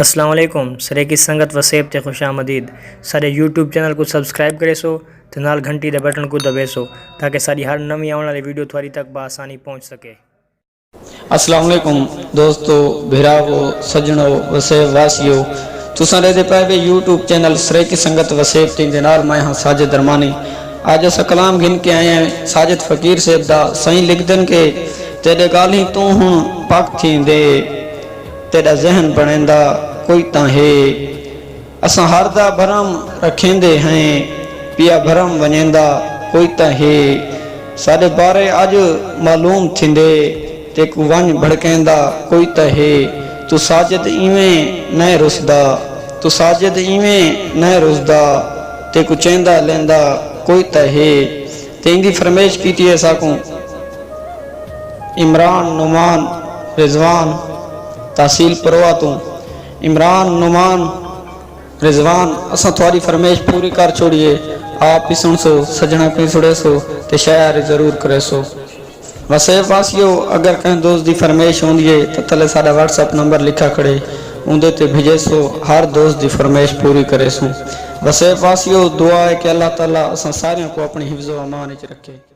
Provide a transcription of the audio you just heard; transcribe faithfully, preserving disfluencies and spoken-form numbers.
السلام علیکم، سریکی سنگت وسیب تے خوش آمدید۔ ساݙے یوٹیوب چینل کوں سبسکرائب کریسو تے نال گھنٹی دے بٹن کوں دبیسو، تاکہ ساݙی ہر نویں آوݨ والی ویڈیو تہاݙی تک بآسانی پہنچ سکے۔ السلام علیکم دوستو، بھراوو، سڄݨو، وسیب واسیو، تساں ݙیہدے پئے وے یوٹیوب چینل سریکی سنگت وسیب ٹیم دے نال۔ میں ہاں ساجد درمانی۔ اڄ اساں کلام گھن کے آئے ہیں ساجد فقیر صاحب دا۔ سئیں لکھدن کہ تیݙے ڳالھیں توں ہݨ پک تھیندے، تیݙا ذہن بݨیندا کوئی تاں ہے۔ اساں ہر دا بھرم رکھیندے ہیں، پیا بھرم ونڄیندا کوئی تاں ہے۔ ساݙے بارے اڄ معلوم تھیندے، تیکوں ونڄ بھڑکیندا کوئی تاں ہے۔ توں ساجد ایویں نئیں رسدا، توں ساجد ایویں نئیں رسدا، تیکوں چیندا لیندا کوئی تاں ہے۔ تے ایندی فرمائش کیتی ہے ساکوں عمران نعمان رضوان، تحصیل پروہ توں۔ عمران نعمان رضوان، اساں تہاݙی فرمائش پوری کر چھوڑی ہے۔ آپ وی سݨسو، سڄݨاں کوں وی سݨیسو تے شیئر ضرور کریسو۔ وسیب واسیو، اگر کہیں دوست دی فرمائش ہوندی ہے تاں تلے ساݙا واٹس ایپ نمبر لکھا کھڑے، اوندے تے بھیجیسو، ہر دوست دی فرمائش پوری کریسوں۔ وسیب واسیو، دعا ہے کہ اللہ تعالیٰ اساں ساریاں کوں اپݨی حفظ و امان وچ رکھے۔